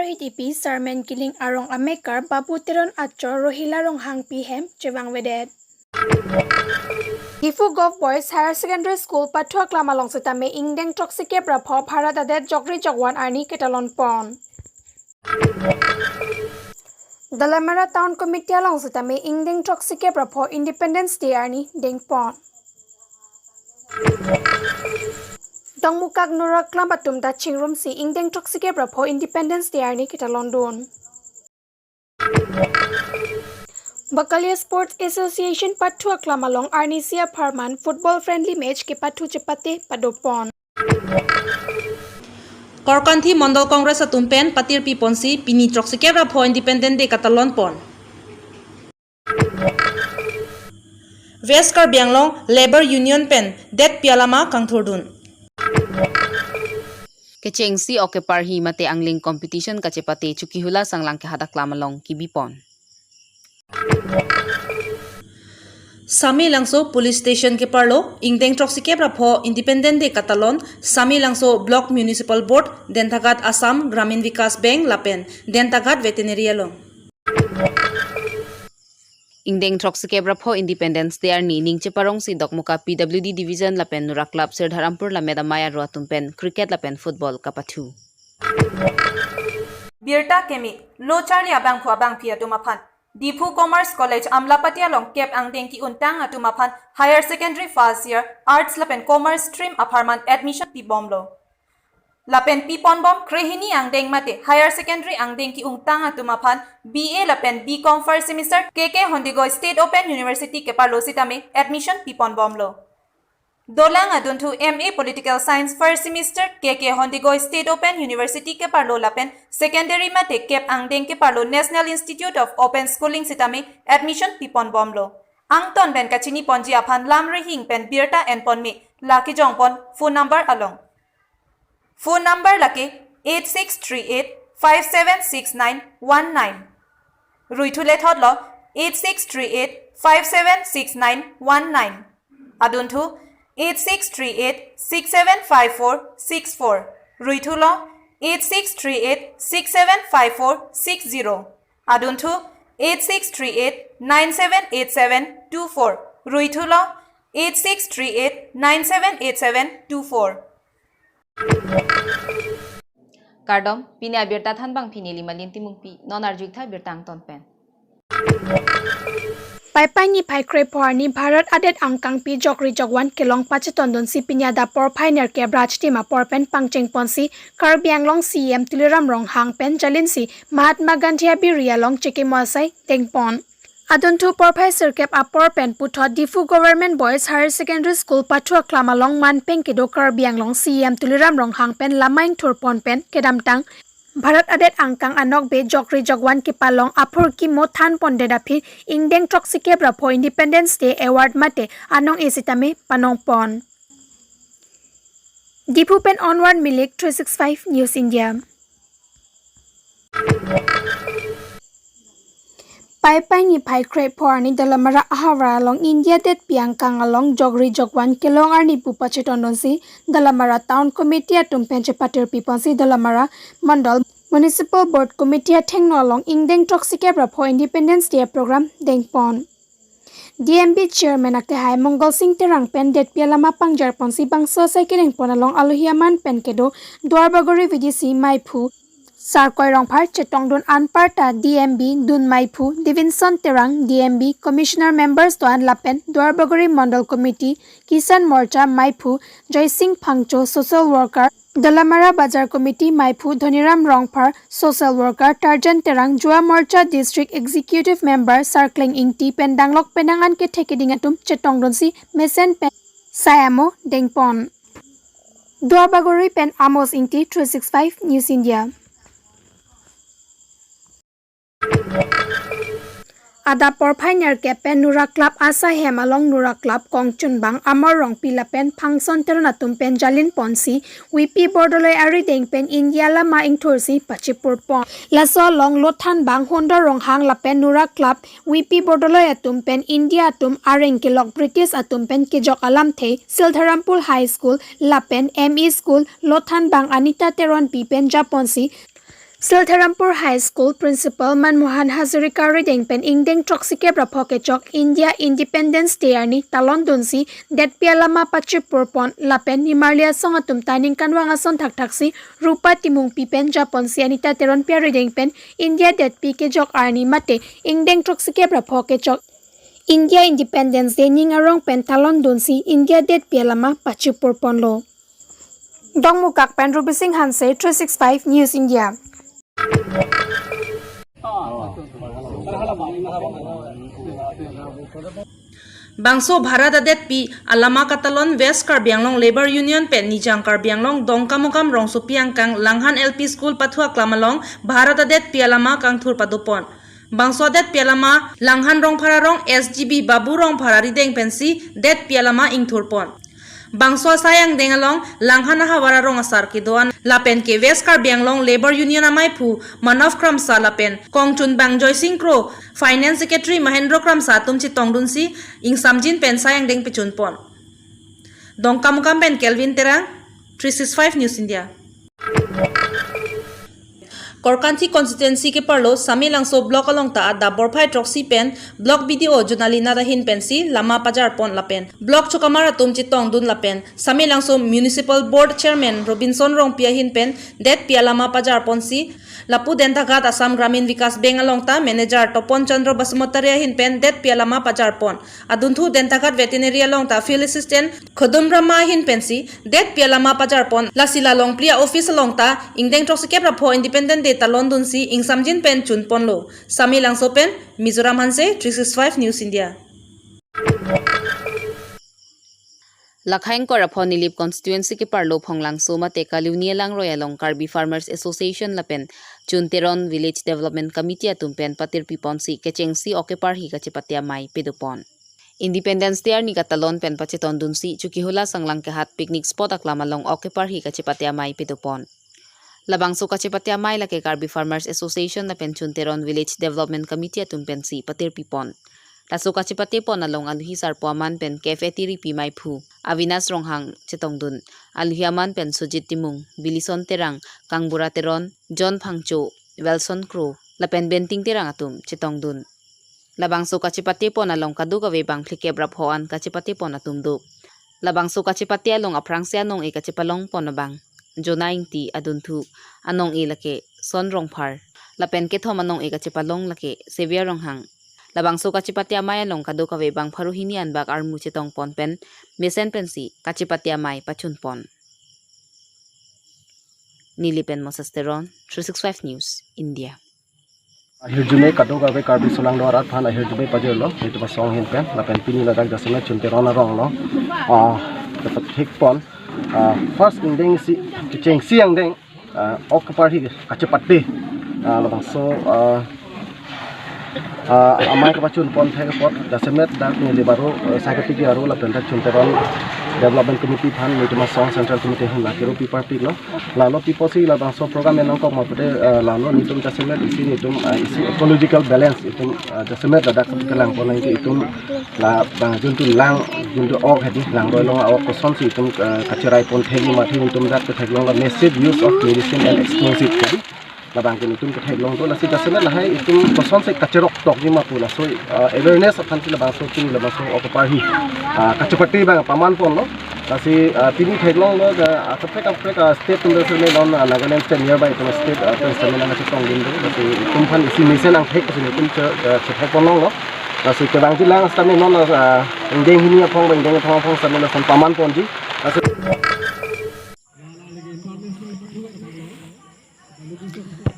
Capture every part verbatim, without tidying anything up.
Hidipi Sarmen Kiling arong amekar Babu Teron achor Rohila Ronghangpi hem chevangvedet. Diphu Govt Boys Higher Secondary School pathu aklam along sitame ingdeng throksi kep ra pho Bharat adet jokri jokvan arni ketalon pon. Dolamara Town Committee along sitame ingdeng throksi kep ra pho Independence Day arni dengpon. Dongmukak Nurak Club atum ta chingrumsi ingdeng throksi kep ra pho Independence Day arni ketalondun. Bakalia Sports Association pathu aklam along arnisi apharman football friendly match kepathu chepate padopon. Korkanthi Mondol Congress atum pen patirpi ponsi pini throksi kep ra pho Independence Day katalon pon. West Karbi Anglong Labour Union pen detpi alama kangthurdun. Kechengsi ok keparhi mate angling competition kachepate Chokihola Sanglang kehadak lam along kibipon. Samelangso Police Station keparlo ingdeng throksi kep ra pho Independence Day katalon Samelangso Block Municipal Board, Denthagat Assam Gramin Vikas Bank lapen Denthagat Veterinary along. Ingdeng throksi kep ra pho Independence Day arni ning cheparongsi Dokmoka P W D Division lapen Nurak Club Sirdharampur Lammet Amei arlo atum pen cricket lapen football kapathu. Birta keme, lo charli abangphu abangphi atum aphan. Diphu Commerce College Amlapati along kep angdeng ki-untang atum aphan Higher Secondary First Year Arts lapen Commerce Stream apharman admission pibomlo. Lapen piponbom krehini angdeng mate Higher Secondary angdeng ki-untang atum aphan B A lapen B Com First Semester K K Hondigoi State Open University keparlo sitame admission piponbomlo. Dolang adunthu M A Political Science First Semester K K Hondigoi State Open University keparlo lapen Secondary mate kep angdeng keparlo National Institute of Open Schooling sitame admission piponbomlo. Angton pen kachiniponji aphan lamrihing pen birta enponme, la kejongpon phone number along. Phone number lake eight six three eight five seven six nine one nine. Ruithu lethotlo eight six three eight five seven six nine one nine. Adunthu eight six three eight six seven five four six four. Ruithulo eight six three eight six seven five four six zero. Adunthu eight six three eight nine seven eight seven two four. Ruithulo eight six three eight nine seven eight seven two four. Kardom, pini abirta thanbang pini Limalin Timungpi, non arjuktha birta angton pen. Paipai niphai krepho arni Bharat adet angkangpi jokri jokvan kelong pachetondunsi pini adap porphai nerkep rajtim apor pen pangchengponsi Karbi Anglong C E M Tuliram Ronghang pen jalinsi Mahatma Gandhi abiri along chekimo asai dengpon. Adunthu porphai sirkep apor pen puthot Diphu Government Boys Higher Secondary School pathu aklam along manpeng kedo Karbi Anglong C E M Tuliram Ronghang pen lama ingthurpon pen kedamtang Bharat adet angkang anokbe jokri jokvan kepalong aphurkimo thanpondet aphi ingdeng throksi kep ra pho Independence Day Award mate anong-e sitame panongpon. Diphu pen Onward Milik, three six five News India. Paipai niphai krepho arni Dolamara ahavar along India detpi angkang along jokri jokvan kelong arni pu pachetondunsi Dolamara Town Committee atum pen chepatirpiponsi Dolamara Mondol Municipal Board Committee athengno along ingdeng throksi kep ra pho Independence Day program dengpon. D M B Chairman akehai Mongol Sing Terang pen detpi alama pangjarponsi bangso asai kedengpon along alohi aman pen kedo Duarbagori V D C maiphu Sarkoi Rongphar chetongdun, anparta D M B dun maiphu Devinson Terang, D M B Commissioner members do-an lapen Duarbagori Mondol Committee Kisan Morcha maiphu Joysing Phangcho, social worker, Dolamara Bazar Committee maiphu Dhoniram Rongphar, social worker Tarjan Terang, Yuva Morcha District Executive Member Sarkleng Ingti pen danglok penang an kethe keding atum chetongdunsi mesen pen sai amo dengpon. Duarbagori pen Amos Ingti, three six five News India. Adap porphai nerkep pen Nurak Club asai hem along Nurak Club kongchunbang Amor Rongpi lapen Phangson Teron atum pen jalinponsi V P Bordoloi arideng pen India lama ingthursi pachipurpon. Laso along lothanbang Hundor Ronghang lapen Nurak Club V P Bordoloi atum pen India atum areng kelok British atum pen kejok alamthe Sirdharampur High School lapen M E School lothanbang Anita Teronpi pen japonsi Siltharampur High School Principal Manmohan Hazarika arideng pen ingdeng throksi kep ra pho kechok India Independence Day arni talon dunsi detpi alama pachipurpon lapen nimarli asong atum ta ningkanvang ason thakthaksi Rupa Timungpi pen japonsi Anita Teronpi arideng pen India detpi kejok arni mate ingdeng throksi kep ra pho kechok India Independence Day ning arong pen talon dunsi India detpi alama pachipurponlo. Dongmukak pen Ruby Singh Hanse, three six five News India. Bangso Bharat adetpi alama katalon West Karbi Anglong Labour Union pen Nijang Karbi Anglong Dongkamukam rongsopi angkang Langhan L P School pathu aklam along Bharat adetpi alama kangthur padopon. Bangso adetpi alama Langhan Rongphar arong S G B Babu Rongphar arideng pensi detpi alama ingthurpon. Bangso asai angdeng along Langhan ahavar arong asar kedo-an lapen ke West Karbi Anglong Labour Union amaiphu Manav Kramsa lapen kongchunbang Joysing Kro, Finance Secretary Mahendra Kramsa atum chetongdunsi ingsamjin pen sai angdeng pechunpon. Dongkamukam pen Kelvin Terang, three six five News India. Korkanthi constituency keparlo Samelangso block along ta adap porphai throksi pen block B D O Jonali Nath ahin pensi lama pajarpon lapen block chokamar atum chetongdun lapen Samelangso Municipal Board Chairman Robinson Rongpi ahin pen detpi alama pajarponsi lapu Dentaghat Assam Gramin Vikas Bank along ta manager Topon Chandra Basumatary ahin pen detpi alama pajarpon. Adunthu Dentaghat Veterinary along ta Field Assistant Khodum Rama ahin pensi detpi alama pajarpon. Lasi la Longpli a-office along ta ingdeng throksi kep ra pho Independence Day talon dunsi ingsamjin pen chunponlo. Samelangso pen Mizoram Hanse, three six five News India. Lakhang kora pho Nilip constituency keparlo Phonglangso mate Kaluni alangroi along Karbi Farmers Association lapen Chunteron Village Development Committee atum pen patirpiponsi kechengsi ok keparhi kachepate amei pedopon. Independence Day arni katalon pen pachetongdunsi Chokihola Sanglang Kehat picnic spot aklam along ok keparhi kachepate amei pedopon. Labangso kachepate amei lake Karbi Farmers Association lapen Chunteron Village Development Committee atum pensi patirpipon. Laso kachepatepon along aluhi sarpo aman pen K F A T ripi meiphu Avinas Ronghang chetongdun. Aluhi aman pen Sujit Timung, Bilison Terang, Kangbura Teron, John Phangcho, Wilson Kro lapen Benting Terang atum chetongdun. Labangso kachepatepon along kadokave bang phlikep ra pho an kachepatepon atum do. Labangso kachepate along aphrangsi anong-e kachepalongpon abang Jona Ingti, adunthu anong-e lake Son Rongphar lapen kethom anong-e kachepalong lake Xavier Ronghang. Labangso kachepate amei along kadokave bang pharo hini anbak armu chetongpon pen mesen pensi kachepate amei pachunpon. Nilip pen Moses Teron, three six five News India. Ahirjume kadokave Karbi solangdo arat aphan ahirjume pajirlo, nitum asong ahin pen, lapen pini ladak jasemet Chunteron arong lo, ah, dapat hikpon, ah, first ingdeng si, kechengsi angdeng, ah, ok keparhi kachepate, ah, labangso, ah, ah, amei kepachunpon thek apot, jasemet dak neli baru, eh, saketi aro lapen dak Chunteron Development Committee aphan, nitum asong Central Committee ahin lake ro piparpiklo. Lalo piposi labangso program enong kok ma pute, eh, lalo nitum jasemet isi nitum, eh, isi ecological balance itum, eh, jasemet ladak kelang pon nangji itum labang juntu lang, juntu ok hedi langroi along ok kosonsi itum, eh, kacherai pon thekji ma the itum dak ketheklong la massive use of medicine and explosive hedi. Labang ke nitum ketheklong do lasi jasemet lahai itum kosonsi kacherok tokji ma pu laso, eh, awareness aphan si labangso pini labangso ok keparhi, ah, kachepate abang pamanponlo. Lasi, ah, pini theklonglo, ah, kaprek kaprek, ah, state atum seme non, ah, Nagaland state nearby itum state, ah, atum seme nangchetongdun do. Lasi itum aphan isi mesen angthek si itum che, ah, chethekponlonglo. Lasi kevangji lang sitame non, ah, ingdeng hini aphong ba ingdeng aphong aphong sitame lason pamanponji. Lasi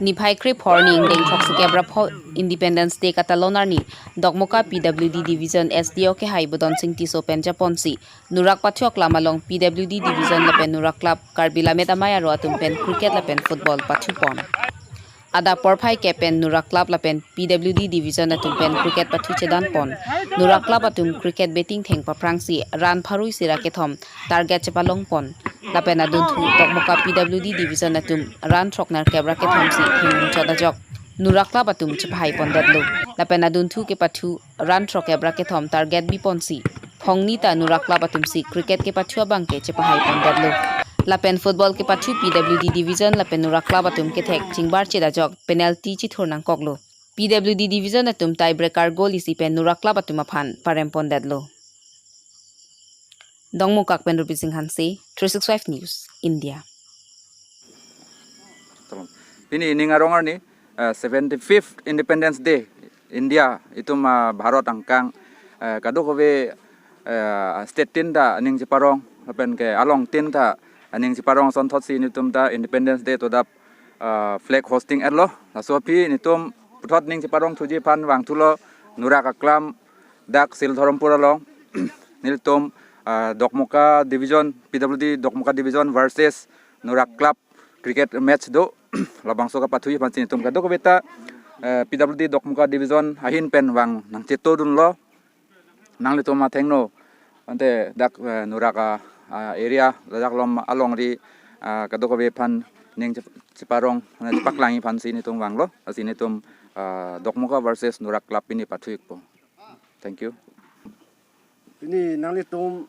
Niphai krepho arni ingdeng throksi kep ra pho Independence Day katalon arni Dokmoka P W D Division S D O kehai Bodon Sing Tisso pen japonsi Nurak pathu aklam along P W D Division lapen Nurak Club Karbi Lammet Amei aro atum pen cricket lapen football pathupon. Adap porphai kep pen Nurak Club lapen P W D Division atum pen cricket pathu chedanpon. Nurak Club atum cricket batting theng paphrangsi run pharo isi ra kethom target chepalongpon. Lapen adunthu Dokmoka P W D Division atum run throk nerkep ra kethomsi thengchot ajok Nurak Club atum chepahaipondetlo. Lapen adunthu kepathu run throkkep ra kethom target biponsi phongni ta Nurak Club atumsi cricket kepathu abang ke chepahaipondetlo. Lapen football kepathu P W D division lapen Norak Club atum kethek chingbarchet ajok penalty chithur nangkoklo. P W D division atum tiebreaker goal isi pen Norak Club atum aphan parem pondetlo. Dongmukak pen Rupi Singh Hanse, three six five News, India. Pini ning arong arni, eh, seventy-fifth Independence Day, India itum, ah, Bharat angkang, eh, kadokave, eh, state tin ta aning cheparong, lapen ke along tin ta aning cheparong asonthotsi nelitum ta Independence Day todap, ah, flag hoisting etlo. Laso aphi nelitum puthot ning cheparong thuji aphan vangthulo Norak Aklam dak Sildharampur along. Nelitum, ah, Dokmoka Division, P W D Dokmoka Division versus Norak Club cricket match do. Labangso kapathuji aphansi nelitum kadokave ta, eh, P W D Dokmoka Division ahin pen vang nangchetodunlo. Nanglitum athengno ante dak, eh, Norak a, a, area, ladak along alongri, ah, kadokave aphan ning chep-, cheparong, eh, chepaklangji aphansi nelitum vanglo. Lasi nelitum, ah, Dokmoka versus Norak Club pini pathu-ikpo. Thank you. Pini nanglitum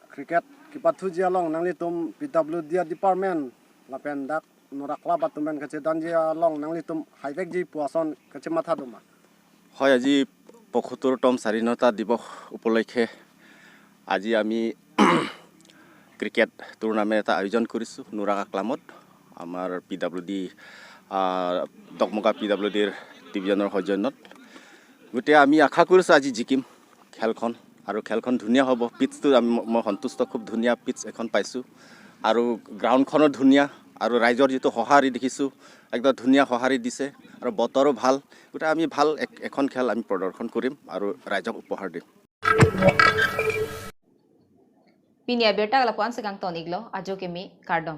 cricket kepathuji along nanglitum P W D department lapen dak Norak Club atum pen kachedanji along nanglitum haivekji pu ason kachematha doma? হয়, আজি পঁয়সত্তৰতম স্বাধীনতা দিৱস উপলক্ষে আজি আমি cricket tournament এটা আয়োজন কৰিছোঁ নুৰাক আক্লামত, আমাৰ পি ডাব্লিউ ডি, আহ, দকমকা পি ডাব্লিউ ডিৰ ডিভিজনৰ সৌজন্যত। গতিকে আমি আশা কৰিছোঁ আজি জিকিম খেলখন, আৰু খেলখন ধুনীয়া হ'ব। পিটছটো আমি, মই সন্তুষ্ট, খুব ধুনীয়া পিটছ এখন পাইছোঁ আৰু গ্ৰাউণ্ডখনো ধুনীয়া আৰু ৰাইজৰ যিটো সঁহাৰি দেখিছোঁ, একদম ধুনীয়া সঁহাৰি দিছে আৰু বতৰো ভাল। গতিকে আমি ভাল এক-, এখন খেল আমি প্ৰদৰ্শন কৰিম আৰু ৰাইজক উপহাৰ দিম। Pini abirta lapu-an si kangton-iklo, ajo keme kardom.